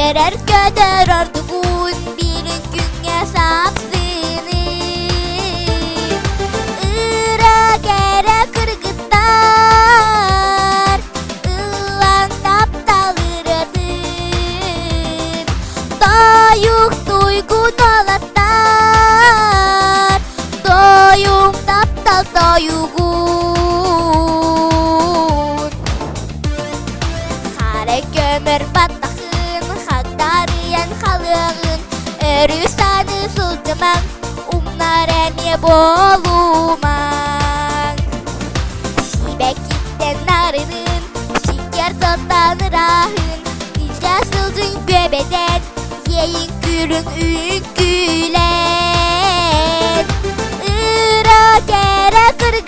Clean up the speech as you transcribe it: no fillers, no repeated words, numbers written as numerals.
Үөрэр-көтөр ордугун биирин күҥҥэ сапсыны. Ыра кэрэ кыргыттар, ыллаан таптал ырыатын. Тойук туйгун уолаттар, тойуҥ таптал тойугун. Хара көмөр баттахын, хагдарыйан халыаҕын, өрүү саныы сылдьымаҥ, умнар эмиэ буолумаҥ. Сибэккиттэн нарынын, сиккиэр тылтан ырааһын, илдьэ сылдьыҥ күөбэтэн, иэйиҥ күлүҥ үҥкүүлэн. Ыра кэрэ кыргыттар.